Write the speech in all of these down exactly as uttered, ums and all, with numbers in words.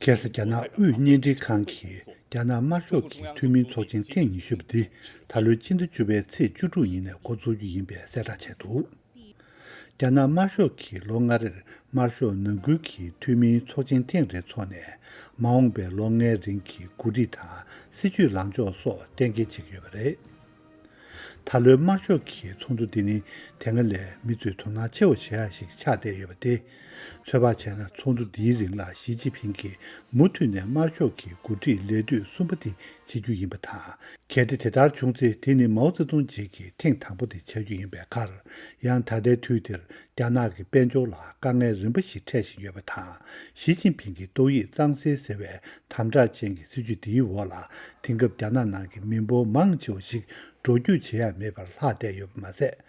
ཁ་སང་རྒྱ་ནག་དབུས་བརྙན་འཕྲིན་ཁང་གིས་རྒྱ་ནག་དམར་ཤོག་གི་འཐུས་མིའི་ཚོགས་ཆེན་ཐེངས་ཉི་ཤུ་པ་འདི་ད་ལོའི་སྤྱི་ཟླ་བཅུ་པའི་ཚེས་བཅུ་དྲུག་ཉིན་ནས་འགོ་འཛུགས་རྒྱུ་ཡིན་པའི་གསལ་བསྒྲགས་བྱས་འདུག་རྒྱ་ནག་དམར་ཤོག་གིས་ལོ་ལྔ་རེར་དམར་ཤོག་ནང་ཁུལ་གྱི་འཐུས་མིའི་ཚོགས་ཆེན་ཐེངས་རེ་འཚོགས་ནས། མ་འོངས་པའི་ལོ་ལྔའི་རིང་གི་འགོ་ཁྲིད་དང་སྲིད་ཇུས་ལངས་ཕྱོགས་སོགས་གཏན་འཁེལ་བྱེད་ཀྱི་ཡོད་པ་རེད། ད་ལོའི་དམར་ཤོག་གི་ཚོགས་འདུ་འདི་ནི་དེ་སྔ་ལས་མི་ཚོས་དོ་སྣང་ཆེ་བ་བྱེད་ཡ་ཞིག་ཆགས་བསྡད་ཡོད་པ་སྟེ། ཚོད་དཔག་བྱས་ན་ཚོགས་འདུ་འདིའི་རིང་ལ་ཞི་ཅིན་ཕིང་གིས་མུ་མཐུད་ནས་དམར་ཤོག་གི་འགོ་ཁྲིད་ལས་དུས་གསུམ་པ་དེ་བྱེད་རྒྱུ་ཡིན་པ་དང་། གལ་ཏེ་དེ་ལྟར་བྱུང་ཚེ་དེ་ནི་མའོ་ཙེ་ཏུང་རྗེས་ཀྱི་ཐེངས་དང་པོ་དེ་ཆགས་རྒྱུ་ཡིན་པའི་ཁར། ཡང་ད་ལྟའི་དུས་འདིར་རྒྱ་ནག་གི་དཔལ་འབྱོར་ལ་དཀའ་ངལ་རིམ་པ་ཞིག་འཕྲད་བཞིན་ཡོད་པ་དང་། ཞི་ཅིན་ཕིང་གི་ཏོག་དབྱིབས་གཙང་སེལ་ཟེར་བའི་དམ་དྲག་ཅན་གྱི་སྲིད་ཇུས་འདིའི་འོག་ལ། དེང་སྐབས་རྒྱ་ནག་ནང་གི་མི་འབོར་མང་ཆེ་བ་ཞིག་འགྲོ་སྐྱོད་བྱེད་ཡ་མེད་པར་ལྷག་བསྡད་ཡོད་པ་མ་ཟད།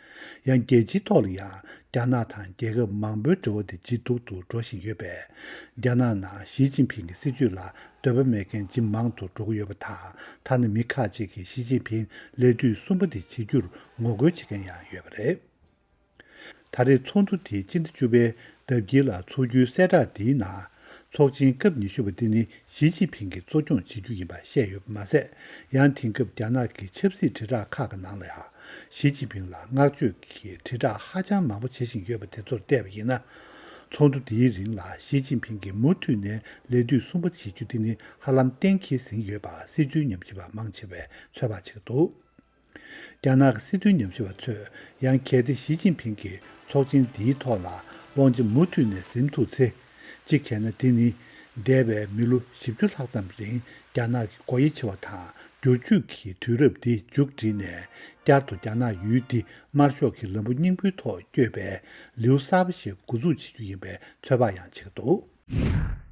ཡང་རྒྱལ་སྤྱིའི་ཐོག་ལ་ཡང་རྒྱ་ནག་དང་རྒྱལ་ཁབ་མང་པོའི་འབྲེལ་བ་དེ་ཇེ་སྡུག་ཏུ་འགྲོ་བཞིན་ཡོད་པས། རྒྱ་ནག་ནང་ཞི་ཅིན་ཕིང་གི་སྲིད་ཇུས་ལ་འདོད་པ་མེད་མཁན་ཇེ་མང་དུ་འགྲོ་གི་ཡོད་པ་དང་། ཐ་ན་མི་ཁག་ཅིག་གིས་ཞི་ཅིན་ཕིང་ལས་དུས་གསུམ་པ་དེ་བྱེད་རྒྱུར་ངོ་རྒོལ་བྱེད་མཁན་ཡང་ཡོད་པ་རེད། ད་རེས་ཚོགས་འདུ་དེའི་སྤྱི་ཟླ་བཅུ་པའི་ཟླ་དཀྱིལ་ལ་འཚོགས་རྒྱུའི་གསལ་བསྒྲགས་འདིའི་ནང་། ཚོགས་ཆེན་སྐབས་ཉི་ཤུ་པ་འདི་ནི་ཞི་ཅིན་ཕིང་གིས་གཙོ་སྐྱོང་བྱེད་རྒྱུ་ཡིན་པ་བཤད་ཡོད་པ་མ་ཟད། ཡང་དེང་སྐབས་རྒྱ་ནག་གི་ཆབ་སྲིད་དྲིལ་བསྒྲགས་ཁག་གི་ནང་ལ་ཡང་། ཞི་ཅིན་ཕིང་ལ་བསྔགས་བརྗོད་ཀྱི་དྲིལ་བསྒྲགས་ཧ་ཅང་མང་པོ་བྱེད་བཞིན་ཡོད་པ་དེ་ཚོར་བལྟས་པ་ཡིན་ན། ཚོགས་འདུ་འདིའི་རིང་ལ་ཞི་ཅིན་ཕིང་གིས་མུ་མཐུད་ནས་ལས་དུས་གསུམ་པ་བྱེད་རྒྱུ་དེ་ནི་ཧ་ལམ་གཏན་འཁེལ་ཟིན་ཡོད་པ་སྲིད་དོན་ཉམས་ཞིབ་པ་མང་ཆེ་བས་ཚོད་དཔག་བྱེད་ཀྱི་འདུག་རྒྱ་ནག་གི་སྲིད་དོན་ཉམས་ཞིབ་པ་ཚོས་ཡང་། གལ་ཏེ་ཞི་ཅིན་ཕིང་གིས་ཚོགས་ཆེན་འདིའི་ཐོག་ལ་དབང་ཆ་མུ་མཐུད་ནས་ཟིན་ཐུབ་ཚེ། གཅིག་བྱས་ན་དེ་ནི་འདས་པའི་མི་ལོ་བཞི་བཅུ་ལྷག་ཙམ་རིང་རྒྱ་ནག་གི་སྒོ་དབྱེ་ཕྱེ་བ་དང་བསྒྱུར་བཅོས་ཀྱི་དུས་རབས་འདི་མཇུག་བསྒྲིལ་ནས། བསྐྱར་དུ་རྒྱ་ནག་ཡུལ་འདི་དམར་ཤོག་གི་ལམ་བུ་རྙིང་པའི་ཐོག་བསྐྱོད་པའི་ལེའུ་གསར་པ་ཞིག་འགོ་འཛུགས་བྱེད་རྒྱུ་ཡིན་པའི་ཚོད་དཔག་ཡང་བྱེད་ཀྱི་འདུག